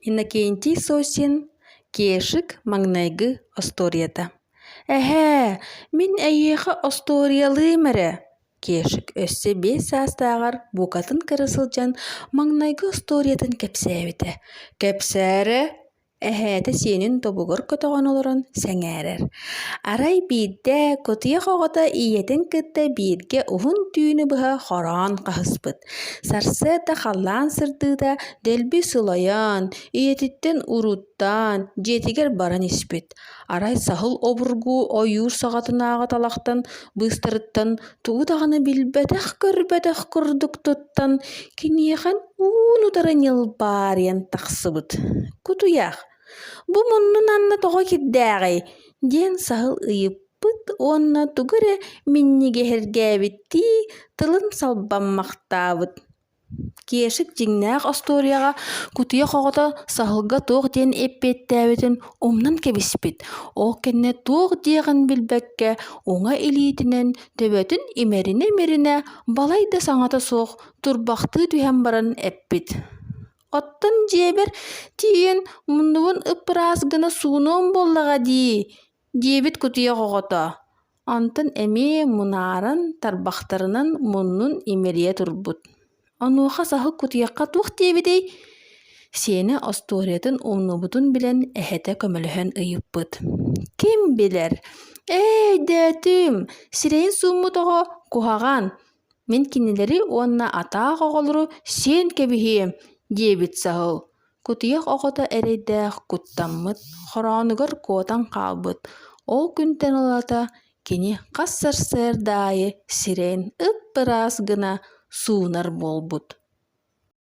Иннокентий Сосин «Кешик маҥнайгы остуоруйата» «Эһээ, мин эйиэхэ остуоруйалыым эрэ» Кешик өссө 5 саастааҕар букатын кыра сылдьан маҥнайгы остуоруйатын кэпсээбитэ. «Кэпсээ эрэ» Эһээтэ сиэнин тобугар көтөҕөн олорон сэҥээрэр. Арай биирдэ кутуйах оҕото ийэтин кытта бииргэ уһун түүнү быһа хороон хаһыспыт. Сарсыарда халлаан сырдыыта дэлби сылайан, ийэтиттэн уруттаан, дьиэтигэр баран испит. Арай саһыл обургу ойуур саҕатынааҕы талахтан быыстарыттан тугу даҕаны билбэтэх-көрбөтөх курдук туттан, киниэхэ уун-утары ньылбаарыйан тахсыбыт. «Кутуйах, бу муннун анна тоҕо кирдээҕий?» диэн саһыл ыйыппыт уонна тугу эрэ минньигэһиргээбиттии тылын салбаммахтаабыт. Кешик дьиҥнээх остуоруйаҕа кутуйах оҕото саһылга туох диэн эппиэттээбитин умнан кэбиспит, ол кэннэ туох диэҕин билбэккэ уҥа илиитинэн төбөтүн имэринэ-имэринэ балайда саҥата суох турбахтыы түһэн баран эппит: «Оттон дьиэбэр тиийэн муннубун ып-ыраас гына суунуом буоллаҕа дии» диэбит кутуйах оҕото. Онтон эмиэ мунааран тарбахтарынан муннун имэрийэ турбут. Онуоха саһыл кутуйахха туох диэбитэй? Сиэнэ остуоруйатын умнубутун билэн эһэтэ көмөлөһөн ыйыппыт: «Ким билэр? Ээ, өйдөөтүм, сирэйин сууммут оҕо куһаҕан, мин кинилэри уонна атаах оҕолору сиэн кэбиһиэм» диэбит саһыл. Кутуйах оҕото эрэйдээх куттаммыт, хороонугар куотан хаалбыт. Ол күнтэн ылата кини хас сарсыарда аайы сирэйин ып-ыраас гына суунар буолбут.